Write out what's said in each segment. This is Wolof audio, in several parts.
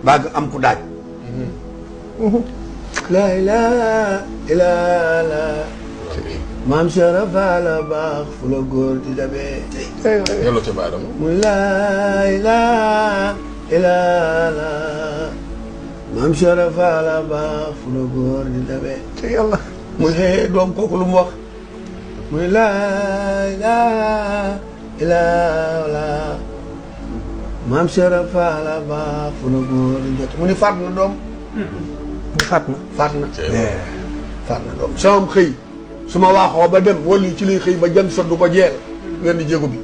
baag am ku daaj. la ilaha illallah maam Cheikh Fall baax fu la góor di dabee. yàlla ca baadama. mu la ilaha illallah maam Cheikh Fall baax fu la góor di dabee. te yàlla. muy xëy doom kooku lu mu wax. muy la ilaha illallah maam Cheikh Fall baax fu la góor di jot mu ni faat na doom. faat na. faat na. faat na doom sama xëy. su ma waaxoo ba dem wala ci lay xëy ba jant sot du ko jeel ngeen di jéego bi.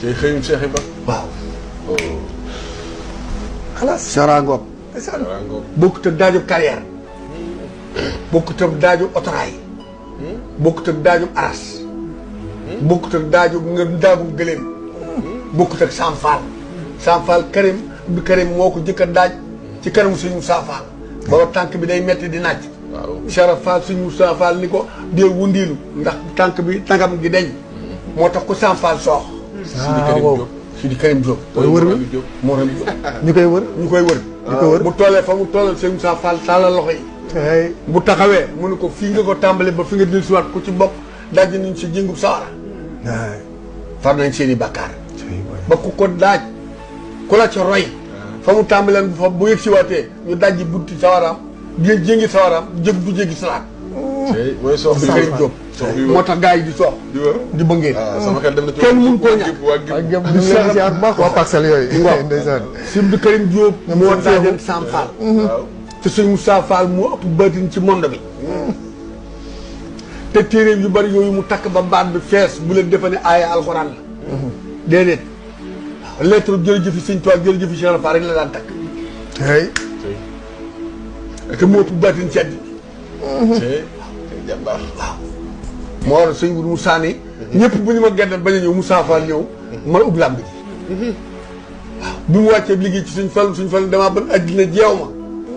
tey xëyum Cheikh Iba. waaw. xalaas. Sarangoog. Sarangoog. bokkut ak daajub carrière. bokkut ak daajub otoraay. bokkut ak daajub aras. bokkut ak daajub daagub gëléem. bokkut ak Samfal. Samfal Karim moo ko jëkk a daaj ci kanamu suñu Moussa Fall. booba tànk bi day metti di naaj. waaw Cheikh Fall suñu Moussa Fall ni ko dee wundiilu ndax tànkam gi deñ moo tax ko Samfal soox. Sidi Karim Diop. mooy wër wi moo doon ñu koy wër. ñu koy wër. mu tollee fa mu tollal sëñ Moussa Fall tàllal loxo yi. bu taxawee mu ne ko fii nga ko tàmbalee ba fi nga dellusiwaat ku ci bokk daaj nañ si jëngub sawara. far nañ seen i bàkkaar. ba ku ko daaj ku la ca roy. fa mu tàmbalee fa bu yëg siwaatee ñu dajji bunti sawaraam di jëngi sawaraam du jéggi salaat. mooy sox bi Karim Diop moo tax gars yi di soox. di wër di bëngee. sama xel dem na ci kenn mun koo ñàkk. ak yëpp ñu ngi leen di ziar bu baax waa parcelles yooyu. ndeysaan. Sidi Karim Diop moo daajoon Sam Fall. waaw te sëñ Moussa Fall moo ëpp baatin ci monde bi. te téeréem yu bari yooyu mu takk ba baat bi fees bu leen defe ne aaya alxuraan la. déedéet. waaw lettre jërëjëf sëñ Tuubaa jërëjëf Cheikh Fall rek la daan takk. te moo ëpp baatin ci àddina. jàmbaar. waaw. moo waral sëñ Mourou Moussa ne. ñëpp bu ñu ma geddal bañ a ñëw Moussa Fall ñëw. ma ubbi làmb ji. waaw bi mu wàccee liggéey ci suñ Fall damaa ban àddina jeew ma.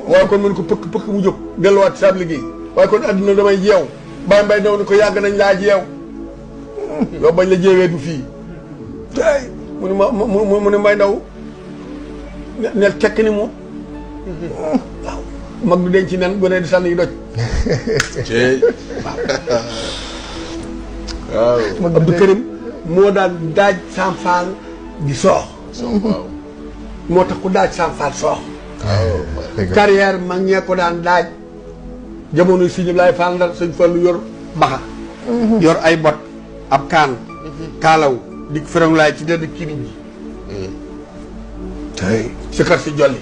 waaye kon mën ko pëkk mu jóg delluwaat saab liggéey waaye kon àddina damay jeew Baye Mbaye daw ni ko yàgg nañ laa jeew. yow bañ la jeewee du fii. tey mu ne mu ne Mbaye Ndaw ne tekk ni moom. waaw mag du denc nen gone di sànni yi doj. waaw. Abdou Karim moo daan daaj Sam Fall di soox. waaw. moo tax ku daaj Sam Fall soox. waaw. carrière mag ñee ko daan daaj jamono si ñëpp laay Fall Ndar sëñ Fallu yor baxa yor ay bot ab kaan kaalaw di ferong laay ci dëdd kii bi tey si kar si jolli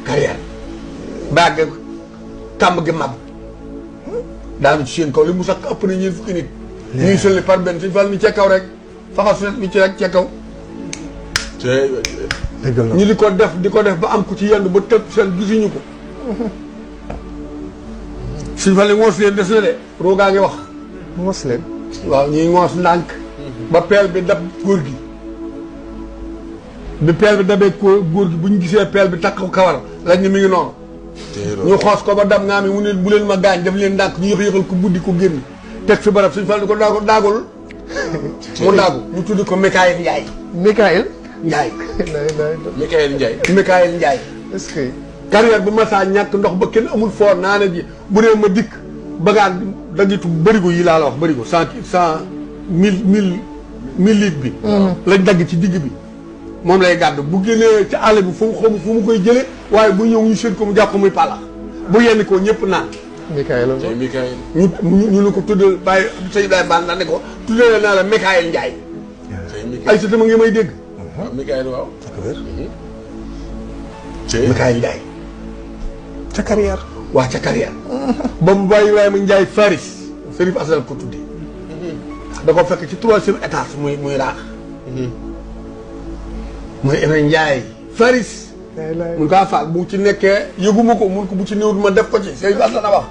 carrière bagg kàmb gi mab daanu ci seen kaw li mu sax ëpp na ñeen fukki nit ñuy sëlli par benn sëñ Fall ni ca kaw rek faxas mi ci rek ca kaw ñu di ko def ba am ku ci yenn ba tëb seen gisuñu ko suñ fa li ngoos leen des na de roogaa ngi wax mos leen. waaw ñuy ngoos ndànk ba peel bi dab góor gi bi peel bi dabee góor gi bu ñu gisee peel bi takk ko kawar lañ ne mi ngi noonu ñu xoos ko ba dab ngaa mi mu ne bu leen ma gaañ daf leen ndànk ñu yëx-yëxal ko buddi ko génn teg fi barab suñ fa di ko daagul mu daagu ñu tuddi ko Mikaël Ndiaye Ndiaye. Mikaël Ndiaye. est-ce que. carrière bu masaa ñàkk ndox ba kenn amul foor naana ji bu dee ma dikk bagaan dagitu bërigo yi laa la wax bërigo mille litres bi. lañ dagg ci digg bi. moom lay gàddu bu génnee ci àll bi fu mu koy jëlee waaye bu ñëw ñu seet ko mu jàpp muy palax bu yenn ko ñëpp naan. Mikaël la ñu ne ko tuddal bàyyi sëñ Baye Bane la ne ko tuddee naa la Mikaël Ndiaye. ay sa dama ngi may dégg. waaw Mikaël waaw. Mikaël Ndiaye. ca carrière. waa ca carrière. ba mu bàyyi waaye ma Ndiaye Faris. Serif Asal ko tuddee. da ko fekk ci 3e étage muy raax. mooy Ibrahima Ndiaye Faris. mun kaa faal bu ci nekkee yëguma ko mun ko bu ci néewut ma def ko ci Serif Asal na wax.